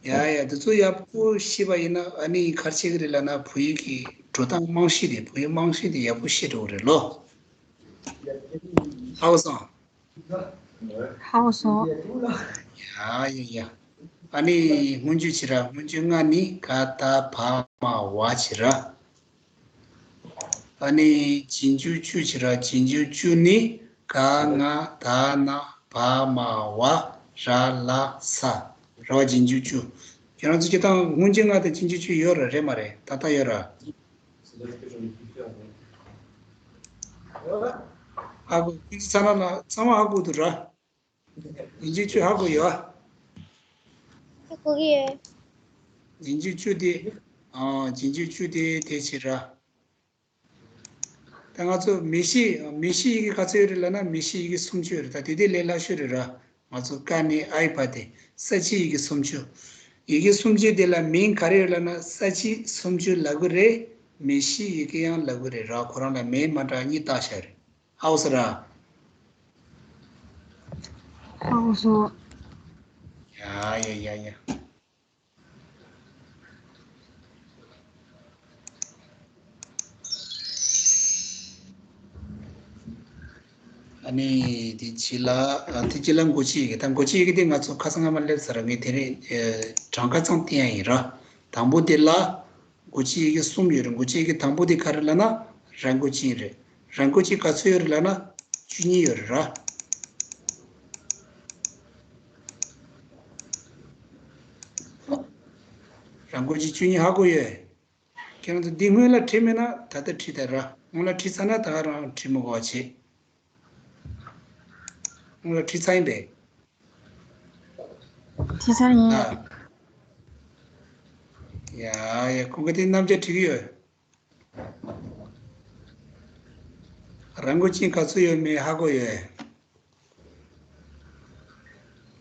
ཡ་ཡ་འདི་ཚོ་ཡག་པོ་ཤེས་པ་ཡིན་ན་ཨ་ནི་ག་རེ་བྱེད་ཀྱི་རེད་ལབ་ན་བོད་ཡིག་གི་འགྲོ་སྟངས་རྨང་གཞི་དེ་བོད་ཡིག་རྨང་གཞི་དེ་ཡག་པོ་ཤེས་འགྲོ་གི་རེད་ལོ། ཧའོ་སང་། ཧའོ་སོ། ཡ་ཡ་ཡ། ཨ་ནི་སྔོན་འཇུག་བྱེད་ར། སྔོན་འཇུག་ལྔ་ནི་ག་ད་བ་མ་བ་བྱེད་ར། ཨ་ནི་རྗེས་འཇུག་བཅུ་བྱེད་ར། རྗེས་འཇུག་བཅུ་ནི་ག་ང་ད་ན་བ་མ་བ་ར་ལ་ས། ར་བ་རྗེས་འཇུག་བཅུ། ཁྱེད་རང་ཚོ་སྤྱིར་བཏང་སྔོན་འཇུག་ལྔ་དང་རྗེས་འཇུག་བཅུ་ཡོད་ར་རེད་མ་རེད། ད་ལྟ་ཡོད་ར། ཧ་གོ། ཁྱེད་ཚོ་ཚང་མ་ལ་ཚང་མ་ཧ་གོ་འདུག་ར། རྗེས་འཇུག་བཅུ་ཧ་གོ་ཡོད། ཧ་གོ་གི་ཡོད། རྗེས་འཇུག་བཅུ་དེ། ཨ། རྗེས་འཇུག་བཅུ་དེ་དེ་བྱེད་ར། ད་ང་ཚོ་མིང་གཞི། མིང་གཞི་ཡི་གེ་ག་ཚོད་ཡོད་རེད་ལབ་ན་མིང་གཞི་ཡི་གེ་སུམ་ཅུ་ཡོད་རེད། ད་དེ་དེ་ལས་སླ་ཤོས་རེད་ར། ང་ཚོ་ཀ་ནས་ཨའི་བར་དེ་ས་བཅད་ཡི་གེ་སུམ་ཅུ། ཡི་གེ་སུམ་ཅུ་དེ་ལ་མིང་ག་རེ་ཡོད་ལབ་ན་ས་བཅད་སུམ་ཅུ་ལབ་གི་རེད། མིང་གཞི་ཡི་གེ་ཡང་ལབ་གི་རེད་ར། ཁོ་རང་ལ་མིང་མ་འདྲ་གཉིས་བཏགས་བཞག་རེད། ཧའོ་སི་ར། ཧའོ་སོ། ཡ་ཡ་ཡ་ཡ། ཨ་ནི་དེ་ཕྱི་ལ། ཨ། དེ་ཕྱི་ལ་འགོ་ཁྲིད་ཡི་གེ། ད་འགོ་ཁྲིད་ཡི་གེ་དེ་ང་ཚོ་ཁ་སང་སྔ་མ་སླེབས་ཚར། ངས་དེ་རིང་གྲངས་ཀ་ཙམ་བསྟན་ཡ་ཡིན་ར། དང་པོ་དེ་ལ་འགོ་ཁྲིད་ཡི་གེ་གསུམ་ཡོད་རེད། འགོ་ཁྲིད་ཡི་གེ་དང་པོ་དེ་ག་རེ་ལབ་ན་ར་མགོ་ཅན་རེད། ར་མགོ་ཅན་ག་ཚོད་ཡོད་རེད་ལབ་ན་བཅུ་གཉིས་ཡོད་རེད་ར། ར་མགོ་ཅན་བཅུ་གཉིས་ཧ་གོ་ཡོད། ཁྱེད་རང་ཚོ་འདི་སྔོན་ལ་བྲིས་མེད་ན་ད་ལྟ་བྲིས་དང་ར། སྔོན་ལ་བྲིས་ཚར་ན་ད་ག་རང་བྲིས་མི་དགོས་པ་བྱེད། སྔོན་ལ་བྲིས་ཚར་ཡིན་པས། བྲིས་ཚར་ཡིན། ཨ། ཡ་ཡ། ཁོང་གིས་དེ་རྣམ་བཅད་བྲིས་ཀྱི་ཡོད། ར་མགོ་ཅན་ག་ཚོད་ཡོད་མེད་ཧ་གོ་ཡོད།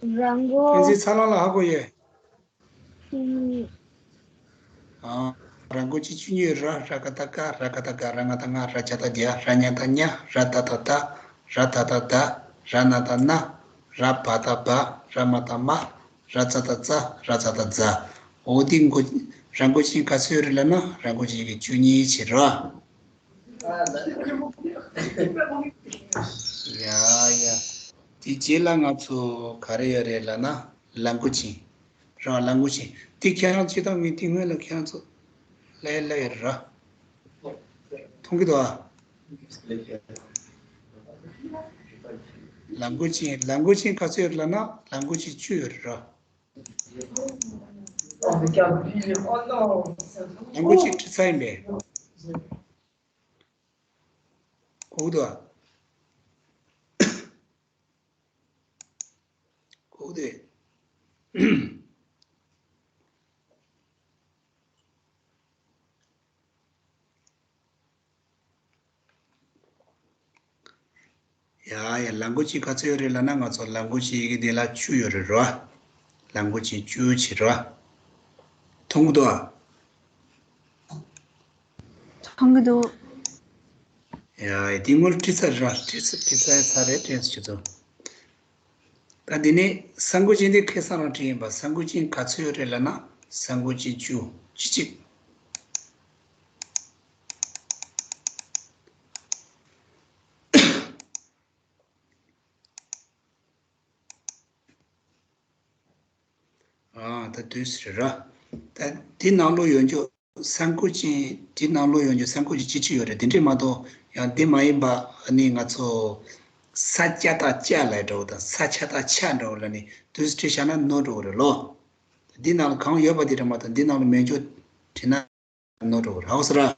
ར་མགོ། ཁྱེད་ཚོའི་ཚ་ལང་ལ་ཧ་གོ་ཡོད། ཨ། ར་མགོ་ཅན་བཅུ་གཉིས་ཡོད་ར། ར་ག་བཏགས་རྐ་ར་ག་བཏགས་རྐ་ར་ང་བཏགས་རྔ་ར་ཇ་བཏགས་རྒྱ་ར་ཉ་བཏགས་རྙ་ར་ད་བཏགས་རྡ་ར་ད་བཏགས་རྡ་ར་ན་བཏགས་རྣ་ར་བ་བཏགས་རྦ་ར་མ་བཏགས་རྨ་ར་ཙ་བཏགས་རྩ་ར་ཙ་བཏགས་རྫ། འོ་དེ་མགོ། ར་མགོ་ཅན་ག་ཚོད་ཡོད་རེད་ལབ་ན་ར་མགོ་ཅན་གྱི་བཅུ་གཉིས་བྱེད་ར། ཡ་ཡ། དེ་རྗེས་ལ་ང་ཚོ་ག་རེ་ཡོད་རེད་ལབ་ན་ལ་མགོ་ཅན། ར་ལ་མགོ་ཅན། དེ་ཁྱེད་རང་སྤྱིར་བཏང་ངས་དེ་སྔོན་ལ་ཁྱེད་རང་ཚོ་ལབ་ལབ་ཡོད་ར། མཐོང་གི་འདུག་ཨ། ལ་མགོ་ཅན། ལ་མགོ་ཅན་ག་ཚོད་ཡོད་རེད་ལབ་ན་ལ་མགོ་ཅན་བཅུ་ཡོད་རེད་ར། ལ་མགོ་ཅན་བྲིས་ཚར་ཡིན་པས། གོ་གི་འདུག་ཨ། གོ་གི་འདུག་ཨ། ཡ་ཡ། ལ་མགོ་ཅན་ག་ཚོད་ཡོད་རེད་ལབ་ན་ང་ཚོ་ལ་མགོ་ཅན་ཡི་གེ་དེ་ལ་བཅུ་ཡོད་རེད་ར། ལ་མགོ་ཅན་བཅུ་བྱེད་ར། མཐོང་གི་འདུག་ཨ། མཐོང་གི་འདུག་ཡ་ཡ། དེ་སྔོན་བྲིས་ཚར་ར། བྲིས་ཚར་བྲིས་ཚར་ཚར་རེད་བྲིས་ཚར་ཆུ་ཚོད། ད་འདི་ནས་ས་མགོ་ཅན་འདི་ཁ་སང་རང་བྲིས་ཡིན་པ། ས་མགོ་ཅན་ག་ཚོད་ཡོད་རེད་ལབ་ན། ས་མགོ་ཅན་བཅུ། བཅུ་གཅིག་ཨ། ད་དུས་རེད་ར། ད་འདི་ནང་ལོགས་ཡོད་རྒྱུ་ས་མགོ་ཅན། འདི་ནང་ལོགས་ཡོད་རྒྱུ་ས་མགོ་ཅན་བཅུ་གཅིག་ཡོད་རེད། དེ་འདྲས་མ་གཏོགས་ཡང་འདི་མ་ཡིན་པ། ཨ་ནི་ང་ཚོ་ས་ཀྱ་བཏགས་སྐྱ་ལབ་འདྲ་བོ་དང་། ས་ཆ་བཏགས་ཆག་འདྲ་བོ་ལ་ནི་དུས་བྲིས་བཞག་ན་ནོར་འགྲོ་གི་རེད་ལོ། འདི་ནང་ལ་གང་ཡོད་པ་དེ་འདྲ་མ་གཏོགས་འདི་ནང་ལ་མེད་རྒྱུ་བྲིས་ན་ནོར་འགྲོ་གི་རེད། ཧ་གོ་སོང་ར།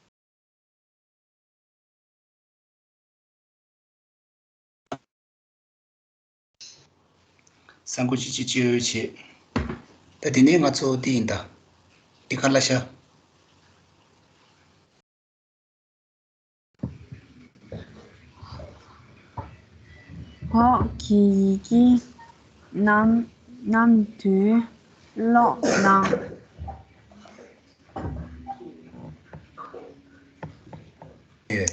ས་མགོ་ཅན་བཅུ་གཅིག་བྱས། ད་དེ་ནས་ང་ཚོ་འདི་ཡིན་ད། འདི་ག་ལ་ཤ། འོག་གི་ཡི་གེ་རྣམས་རྣམས་དུས་ཀློག་གནང་། ཨེ།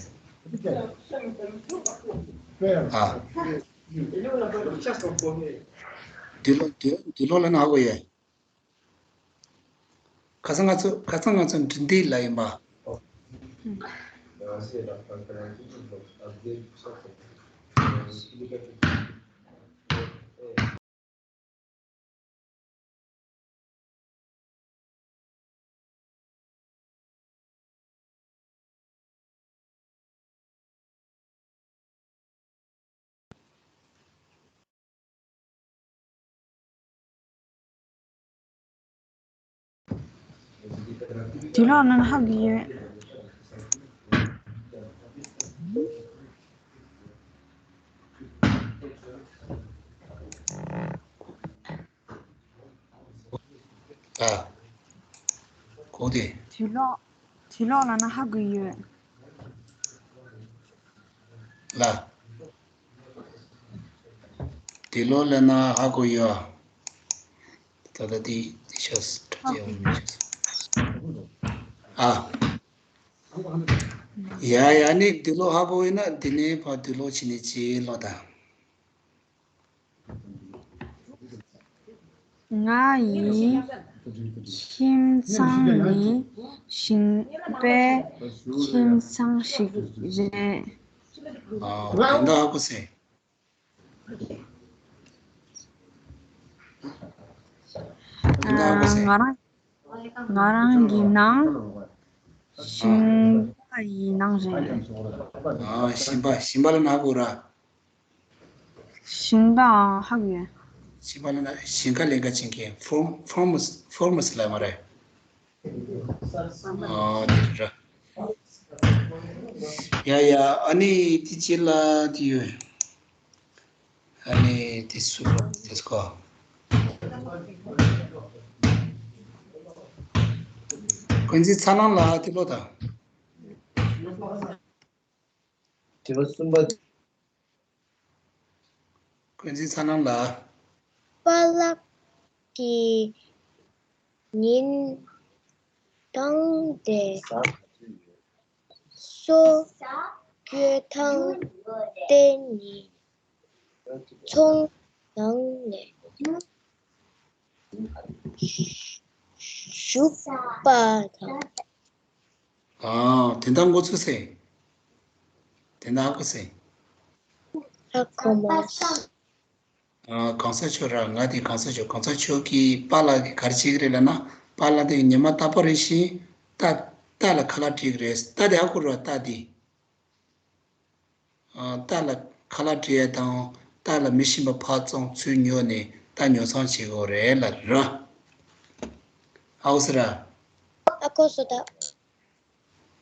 ཨ། དུས་ཀློག་དུས་དུས་ཀློག་ལབ་ན་ཧ་གོ་ཡོད། ཁ་སང་ང་ཚོ་ཁ་སང་ང་ཚོ་འབྲི་འདི་ལ་ཡིན་པ། དུས་ལོག་ནང་ཧ་གི་ཡོད། ཨ། གོ་དེ། དུས་ལོག་དུས་ལོག་ལབ་ན་ཧ་གོ་ཡོད། ལ། དུས་ལོག་ལབ་ན་ཧ་གོ་ཡོད། ད་ལྟ་དེ་དེ་ཤོས་ཧ་གོ་ཡོད། ཨ། ཡ་ཡ། ནི་དུས་ལོག་ཧ་གོ་ཡོད་ན་དེ་ནས་ཕར་དུས་ལོག་བྱས་ནས་ཅིག་ཀློག་དང་། ང་ཡི་ཁྱིམ་ཚང་ནི་ཞིང་པའི་ཁྱིམ་ཚང་ཞིག་རེད། ཨ། དེ་འདྲ་ཧ་གོ་སོང་། དེ་འདྲ་ཧ་གོ་སོང་། ང་རང་ང་རང་གི་ནང་ཞིང་པ་ཡི་ནང་རེད། ཨ། ཞིང་པ། ཞིང་པ་ལབ་ན་ཧ་གོ་ར། ཞིང་པ། ཨ། ཧ་གོ་ཡ། ཞིང་པ་ལབ་ན་ཞིང་ཁ་ལས་ཀ་བྱེད་མཁན། ཕོརམ་ཕོརམར་ཕོརམར་ལབ་མ་རེད། ཨ། དེ་རེད་ར། ཡ་ཡ། ཨ་ནི་དེ་རྗེས་ལ་དེ་ཡོད། ཨ་ནི་དེ་སུ་རེད། དེ་སྐོར། ཀུན་གཟིགས་ཚ་ནང་ལ་དེ་ལོ་དང་། དྲི་བ་གསུམ་པ། ཀུན་གཟིགས་ཚ་ནང་ལ། པཱ་ལགས་ཀྱིས་ཉིན་གང་དེ་སོ་སྐྱོད་སྟངས་བལྟས་ནས་ཚོང་ནང་ནས་ཞུགས་པ་དང་། ཨ། དེ་འདྲ་འགོ་ཚུགས་སེ། དེ་འདྲ་ཧ་གོ་སེ། ཧ་གོ་མ་སོང་། ཨ། གོང་ས་མཆོག་ར། ང་དེ་གོང་ས་མཆོག་གོང་ས་མཆོག་གིས་པཱ་ལགས་ཀྱིས་ག་རེ་བྱེད་ཀྱི་རེད་ལབ་ན། པཱ་ལགས་དེ་ཉི་མ་རྟག་པར་རེ་བཞིན་རྟ་རྟ་ལ་ཁ་ལག་སྤྲད་ཀྱི་རེད། རྟ་དེ་ཧ་གོ་ར། རྟ་དེ། ཨ། རྟ་ལ་ཁ་ལག་སྤྲད་ཡ་དང་། རྟ་ལ་མི་ཤི་བ་ཕར་བཙོང་ཚུར་ཉོ་ནས་རྟ་ཉོ་ཚོང་བྱེད་དགོས་རེད་ལབ་ར། ཧ་གོ་སོང་ར། ཧ་གོ་སོང་ད།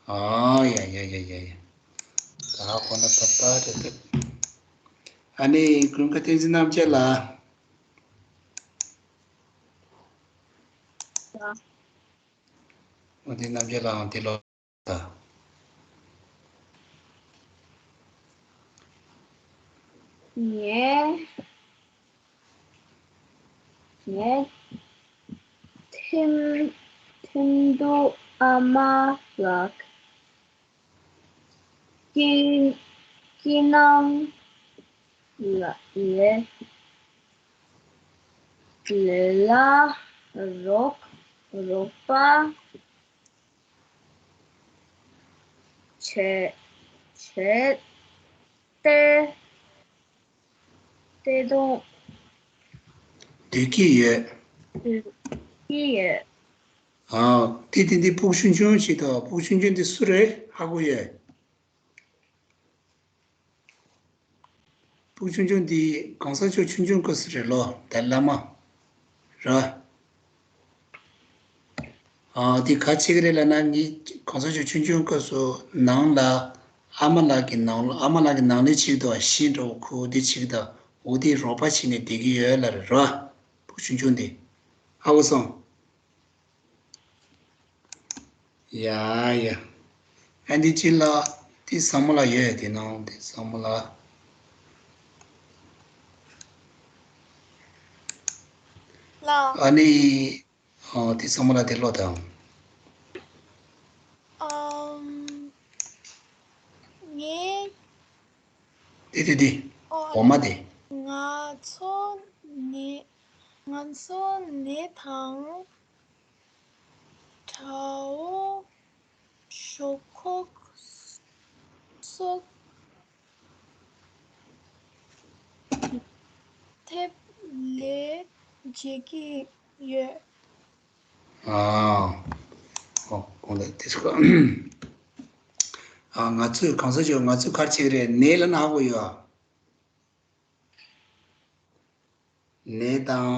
ཨ། ཡ་ཡ་ཡ་ཡ་ཡ། ད་ཁོ་ན་ད་ད་རེད་ད། ཨ་ནི་ཀུན་དགའ་བསྟན་འཛིན་རྣམ་རྒྱལ་ལགས། འོ་དེ་རྣམ་རྒྱལ་ལགས་དེ་ལོ། ད། ངའི་ངའི་ཁྱིམ་ཁྱིམ་དུ་ཨ་མ་ལགས་སྐྱིད་སྐྱིད་སྣང་ལ་ཡོད། ལས་ལ་རོགས་རོགས་པ་བྱེད་བྱེད་དེ་དེ་དང་། འདོད་ཀྱི་ཡོད། འདོད་ཀྱི་ཡོད། ཨ། དེ་དེ་འདི་ཕུག་ཆུང་ཆུང་ཞིག་དང་། ཕུག་ཆུང་ཆུང་འདི་སུ་རེད། ཧ་གོ་ཡོད། ཕུག་ཆུང་ཆུང་འདི་གོང་ས་མཆོག་ཆུང་ཆུང་སྐབས་སུ་རེད་ལོ། ཏཱ་ལའི་བླ་མ་ར། ཨ། འདི་ག་བྱེད་ཀྱི་རེད་ལབ་ན། ངས་གོང་ས་མཆོག་ཆུང་ཆུང་སྐབས་སུ་ནང་ལ་ཨ་མ་ལགས་ཀྱི་ནང་ལ། ཨ་མ་ལགས་ཀྱི་ནང་ལས་བྱེད་ཀྱི་འདུག་བ། ཤི་འགྲོ་བ་ཁུ་འདི་བྱེད་ཀྱི་འདུག་འོ་དེ་རོགས་པ་བྱས་ནས་བསྡད་ཀྱི་ཡོད་ལབ་རེད་ར། ཕུག་ཆུང་ཆུང་འདི། ཧ་གོ་སོང་། ཡ་ཡ། ཨ་འདི་ཅི་ལ། དེ་བཟང་མོ་ལ་ཡོད། དེ་ནང་དེ་བཟང་མོ་ལ། ལ། ཨ་ནི། ཨ། དེ་བཟང་མོ་ལ་དེ་ཀློག་དང་། ཨམ། ངས། དེ་དེ་དེ། ཨོ། འོ་མ་དེ། ང་ཚོ་ནས་ང་ཚོ་ནས་དང་། དགྲ་བོ་ཞོག་ཁོག་སོགས་ཐེབས་ལས་བྱེད་ཀྱི་ཡོད། ཨ། ཨོ། གོང་ལ་དེ་ཚོ། ཨ། ང་ཚོས་གང་ཟག་ཆོས་ང་ཚོས་ག་རེ་བྱེད་ཀྱི་རེད། ནས་ལབ་ན་ཧ་གོ་ཡོད་ཨ། ནས་དང་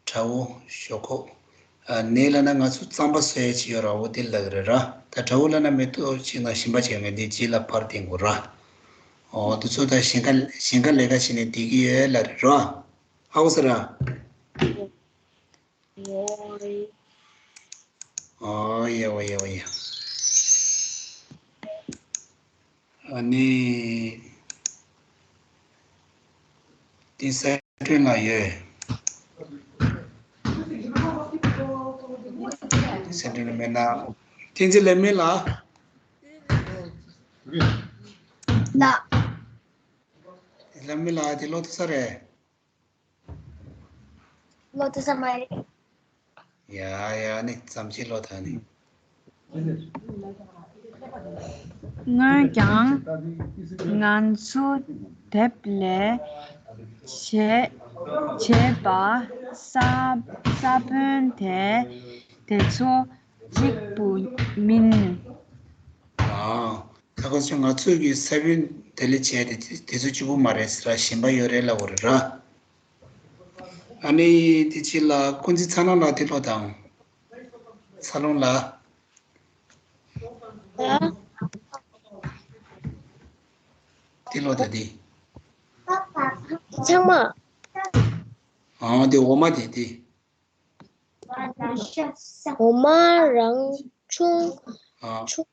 དགྲ་བོ་ཞོག་ཁོག་ཨ། ནས་ལབ་ན་ང་ཚོ་རྩམ་པ་བཟོ་ཡས་ཅིག་ཡོད་ར། འོ་དེ་ལབ་ཀྱི་རེད་ར། ད་དགྲ་བོ་ལབ་ན་མེ་ཏོག་ཅིག་དང་ཞིམ་པ་ཅིག་ཡོད་མཁན་དེ་རྗེས་ལ་ཕར་བསྟན་དགོས་ར། ཨོ། དེ་ཚོ་ད་ཞིང་ཁ་ཞིང་ཁ་ལས་ཀ་བྱས་ནས་བསྡད་ཀྱི་ཡོད་ལབ་རེད་ར། ཧ་གོ་སོང་ར། ཨོ་ཡ། ཨོ་ཡ། ཨ་ནི། དེ་སེ་ཁྲོན་ལ་ཡོད། དེ་སེ་ཁྲོན་ལ་མེད་ན། བསྟན་འཛིན་ལས་མེད་ལ། ལ། ལས་མེད་ལ་དེ་ལོ་ཐུག་ས་རེད། ལོ་དུ་ས་མ་རེད། ཡ་ཡ། ནི་ཙམ་ཅི་ལོ་ད་ནི། སྔོན་ཀྱང་ང་ཚོ་དེབ་ལས་བྱེད་བྱེད་པ་ས་ས་བོན་དེ་དེ་ཚོ་གཅིག་པུ་མིན། ཨ། ད་ག་ཚོད་ང་ཚོས་ཀྱི་ས་བོན་དེ་ལས་བྱས་ཏེ་དེ་ཚོ་གཅིག་པུ་མ་རེད་ཟེར་ར། གཞན་པ་ཡོད་རེད་ལབ་དགོས་རེད་ར། ཨ་ནི་དེ་ཕྱི་ལ་ཀུན་གཟིགས་ཚ་ལོང་ལགས་དེ་ལོ་དང་། ཚ་ལོང་ལགས། ད། དེ་ལོ་ད་དེ། ཚང་མ། ཨང་། དེ་འོ་མ་དེ་དེ། འོ་མ་རང་ཆུང་ཨ། ཆུང་།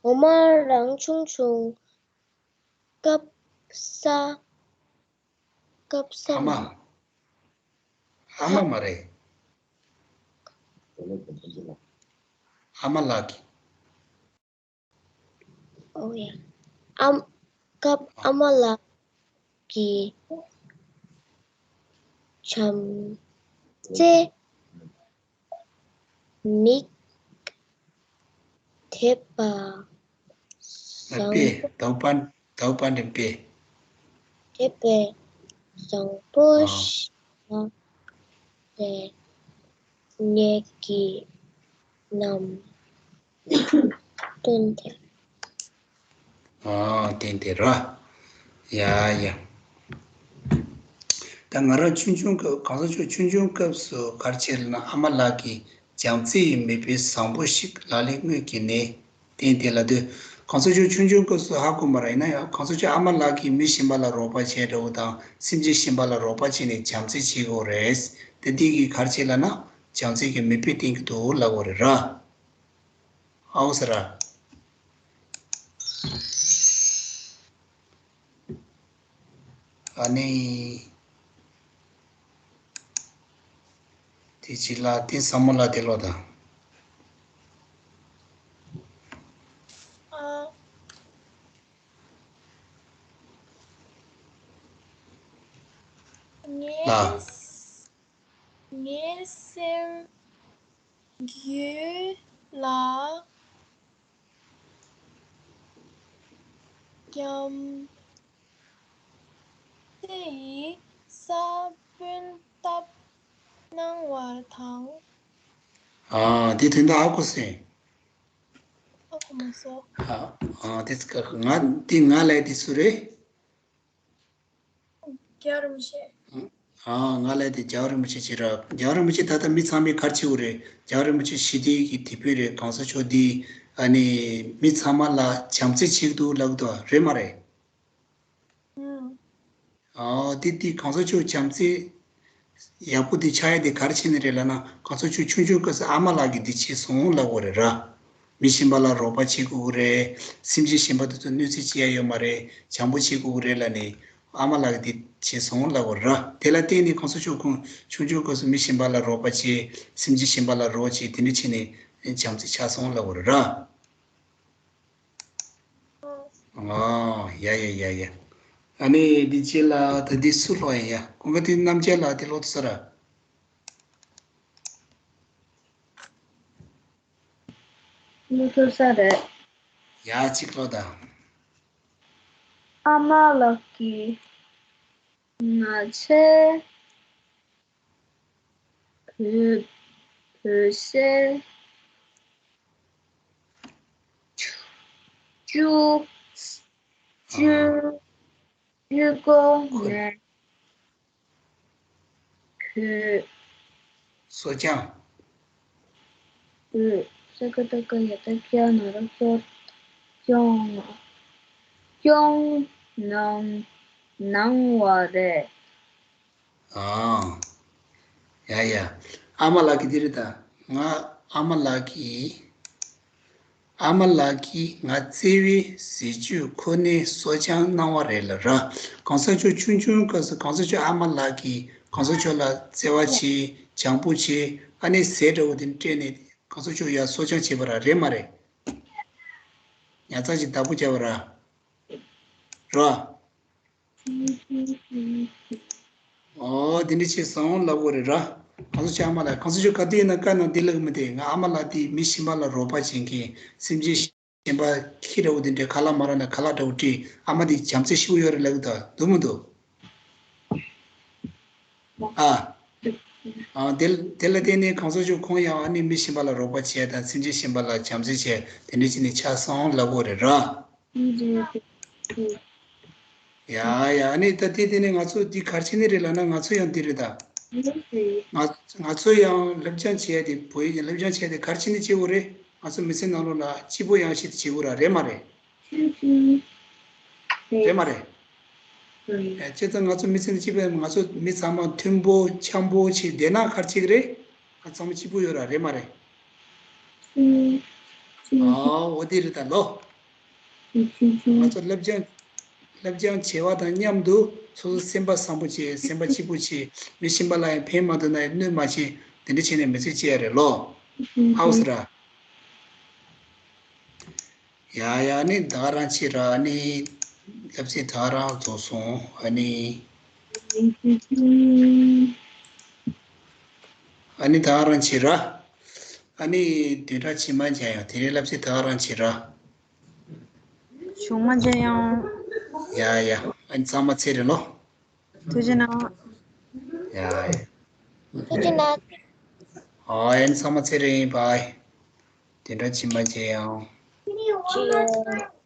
འོ་མ་རང་ཆུང་ཆུང་། སྐབས་ས། སྐབས་ས། ཨ་མ། ཨ་མ་མ་རེད། ཨ་མ་ལགས་ཀྱི། ཨོ་ཡ། ཨམ། སྐབས་ཨ་མ་ལགས་ཀྱི་བྱམས་བརྩེ། མིག་དེད་པ་བཟང་པོ། དེད་པ། དེད་པ་འདྲེན་པའི། དེད་པ་བཟང་པོ་ཞིག་ལ་དེ་ངེད་ཀྱི་ནམ་སྟོན་ཏེ། ཨ། བསྟན་ཏེ་ར། ཡ་ཡ། ད་ང་རང་ཆུང་ཆུང་སྐབས། གང་ཟག་ཆོས་ཆུང་ཆུང་སྐབས་སུ་ག་རེ་བྱས་ལབ་ན། ཨ་མ་ལགས་ཀྱིས་བྱམས་བརྩེ་ཡི་མེ་དཔེ་བཟང་པོ་ཞིག་ལག་ལེན་དངོས་ཀྱིས་ནས་བསྟན་ཏེ་ལབ་དུས། གང་ཟག་ཆོས་ཆུང་ཆུང་སྐབས་སུ་ཧ་གོ་མ་རེད། ཡིན་ན་ཡང་གང་ཟག་ཆོས་ཨ་མ་ལགས་ཀྱིས་མི་གཞན་པ་ལ་རོགས་པ་བྱས་འདྲ་བོ་དང་། སེམས་ཅན་གཞན་པ་ལ་རོགས་པ་བྱས་ནས་བྱམས་བརྩེ་བྱེད་དགོས་རེད། དེ་འདི་གིས་ག་རེ་བྱས་ལབ་ན། བྱམས་བརྩེ་གི་མེ་དཔེ་བསྟན་གྱི་འདུག་ལབ་དགོས་རེད་ར། ཨའོ་ཟེར་ར། ཨ་ནི། དེ་ཕྱི་ལ་དེ་བཟང་མོ་ལ་དེ་ལོ་དང་། ཨ། ལ། ངས། ངའི་སེམས་རྒྱུད་ལ་བྱམས་བརྩེ་ཡི་ས་བོན་བཏབ་གནང་བ་དང་། ཨ། འདི་དོན་དག་ཧ་གོ་སོང་། ཧ་གོ་མ་སོང་། ཨ། ཨ། དེ་ང་འདི་ང་ལས་དེ་སུ་རེད། རྒྱལ་བ་རིན་པོ་ཆེ། ཨ། ང་ལས་དེ་རྒྱལ་བ་རིན་པོ་ཆེ་ཅིག་ར། རྒྱལ་བ་རིན་པོ་ཆེ་ད་ལྟ་མི་ཚང་མས་ག་རེ་བྱེད་ཀྱི་ཡོད་རེད། རྒྱལ་བ་རིན་པོ་ཆེ་ཞི་བདེ་གི་དེད་དཔོན་རེད། གོང་ས་མཆོག་འདི་ཨ་ནི་མི་ཚང་མ་ལ་བྱམས་བརྩེ་བྱེད་ཀྱི་འདུག་ལབ་ཀྱི་འདུག་རེད་མ་རེད། ཨ། འདི་འདི་གོང་ས་མཆོག་བྱམས་བརྩེ་ཡག་པོ་འདི་ཆགས་ཡ་དེ་ག་རེ་བྱས་ནས་རེད་ལབ་ན། གོང་ས་མཆོག་ཆུང་ཆུང་སྐབས་སུ་ཨ་མ་ལགས་ཀྱིས་འདི་བྱས་སོང་ལབ་དགོས་རེད་ར། མི་གཞན་པ་ལ་རོགས་པ་བྱེད་དགོས་ཀྱི་རེད། སེམས་ཅན་གཞན་པ་དེ་ཚོ་གནོད་འཚེ་བྱེད་ཡ་ཡོད་མ་རེད། བྱམས་པོ་བྱེད་དགོས་ཀྱི་རེད་ལབ་ནས་ཨ་མ་ལགས་ཀྱིས་འདི་བྱས་སོང་ལབ་དགོས་རེད་ར། དེ་ལ་བརྟེན་ནས་གོང་ས་མཆོག་ཁོང་ཆུང་ཆུང་སྐབས་སུ་མི་གཞན་པ་ལ་རོགས་པ་བྱེད། སེམས་ཅན་གཞན་པ་ལ་རོགས་བྱེད། དེ་འདྲ་བྱས་ནས་བྱམས་བརྩེ་ཆགས་སོང་ལབ་དགོས་རེད་ར། ཨོ། ཡ་ཡ་ཡ་ཡ། ཨ་ནི་འདི་རྗེས་ལ་ད་འདི་སུ་ཀློག་ཡིན་ཡ། ཀུན་དགའ་དེ་རྣམ་རྒྱལ་ལགས་དེ་ཀློག་ཐུབ་ས་ར། ཀློག་ཐུབ་ས་རེད། ཡ་གཅིག་ཀློག་དང་། ཨ་མ་ལགས་ཀྱིས་ང་ཚོའི་བོད་བོད་ཟས་བཅུ་བཅུ་བཅུ་གོ་ནས་བོད། གསོ་སྦྱང་། བོད། ས་ཀ་བཏགས་སྐ་ཡ་བཏགས་སྐྱ་ན་རོ་སྐྱོར། སྐྱོང་། སྐྱོང་གནང་གནང་བ་རེད། ཨ། ཡ་ཡ། ཨ་མ་ལགས་ཀྱིས་འདི་རེད་ད། ང་ཨ་མ་ལགས་ཀྱིས། ཨ་མ་ལགས་ཀྱིས་ང་བརྩེ་བའི་ཟས་བཅུད་ཁོ་ནའི་གསོ་སྦྱང་གནང་བ་རེད་ལ་ར། གོང་ས་མཆོག་ཆུང་ཆུང་སྐབས་སུ་གོང་ས་མཆོག་ཨ་མ་ལགས་ཀྱིས་གོང་ས་མཆོག་ལ་བརྩེ་བ་བྱེད། བྱམས་པོ་བྱེད། ཨ་ནི་ཟས་འདྲ་བོ་དེ་སྤྲད་ནས་གོང་ས་མཆོག་ཡར་གསོ་སྦྱང་བྱེད་པ་ར། རེད་མ་རེད། ཉར་ཚགས་ཅིག་བདག་པོ་བྱས་པ་ར། ར། ཨོ། དེ་འདྲ་བྱས་སོང་ལབ་དགོས་རེད་ར། གོང་ས་མཆོག་ཨ་མ་ལགས། གོང་ས་མཆོག་ག་དུས་ཡིན་ན་བཀའ་གནང་འདི་ལབ་ཀྱི་མི་འདུག་ང་ཨ་མ་ལགས་འདི་མི་གཞན་པ་ལ་རོགས་པ་བྱེད་མཁན། སེམས་ཅན་གཞན་པ་ཁྱི་འདྲ་བོ་དེ་འདྲའི་ཁ་ལག་མ་རག་ན་ཁ་ལག་འདྲ་བོ་སྤྲད། ཨ་མ་འདི་བྱམས་བརྩེ་ཞེ་པོ་ཡོད་རེད་ལབ་ཀྱི་འདུག་འདུག་མི་འདུག་ཨ། ཨ། དེ་དེ་ལ་བརྟེན་ནས་གོང་ས་མཆོག་ཁོང་ཡང་ཨ་ནི་མི་གཞན་པ་ལ་རོགས་པ་བྱས་དང་། སེམས་ཅན་གཞན་པ་ལ་བྱམས་བརྩེ་བྱས། དེ་འདྲ་བྱས་ནས་ཆགས་སོང་ལབ་དགོས་རེད་ར། ཡ་ཡ། ཨ་ནི་ད་དེ་དེ་ནས་ང་ཚོ་འདི་ག་རེ་བྱས་ནས་རེད་ལབ་ན། ང་ཚོ་ཡང་འདི་རེད་ད། ང་ང་ཚོ་ཡང་སློབ་སྦྱོང་བྱེད་ཡ་དེ། བོད་ཡིག་སློབ་སྦྱོང་བྱེད་ཡ་དེ་ག་རེ་བྱས་ནས་བྱེད་དགོས་རེད། ང་ཚོ་མི་ཚེ་ནང་ལོགས་ལ་སྐྱིད་པོ་ཡོང་ཆེད་དུ་བྱེད་དགོས་ར། རེད་མ་རེད། རེད་མ་རེད། ཨེ། བྱས་ཙང་ང་ཚོ་མི་ཚེ་འདི་སྐྱིད་པོ། ང་ཚོ་མི་ཚང་མ་མཐུན་པོ་འཆམ་པོ་བྱས་བསྡད་ན་ག་རེ་བྱེད་ཀྱི་རེད། ང་ཚང་མ་སྐྱིད་པོ་ཡོད་ར། རེད་མ་རེད། ཨོ། འོ་དེ་རེད་ད་ལོ། ང་ཚོ་སློབ་སྦྱོང་སློབ་སྦྱོང་བྱེད་པ་དང་མཉམ་དུ་སོ་སོ་སེམས་པ་བཟང་པོ་བྱེད། སེམས་པ་སྐྱིད་པོ་བྱེད། མི་གཞན་པ་ལ་ཡང་ཕན་མ་ཐོགས་ན་ཡང་གནོད་མ་བྱེད། དེ་འདྲ་བྱས་ནས་མི་ཚེ་སྐྱེལ་ཡ་རེད་ལོ། ཧའོ་སི་ར། ཡ་ཡ། ཨ་ནི་ད་ག་རང་བྱེད་ར། ཨ་ནི་སློབ་ཚན་ད་ག་རང་རྫོགས་སོང་། ཨ་ནི་ཨ་ནི་ད་ག་རང་བྱེད་ར། ཨ་ནི་བདུན་ཕྲག་རྗེས་མ་མཇལ་ཡོང་། དེ་རིང་སློབ་ཚན་ད་ག་རང་བྱེད་ར། ཆུང་མ་མཇལ་ཡོང་། ཡ་ཡ། ཨ་ནི་ཚང་མ་ཚེ་རིང་ལོ། ཐུགས་རྗེ་གནང་། ཡ་ཡ། ཐུགས་རྗེ་གནང་། ཨ། ཨ་ནི་ཚང་མ་ཚེ་རིང་། བཱའི། བདུན་ཕྲག་རྗེས་མ་མཇལ་ཡོང་། ཅི་ཡོང་།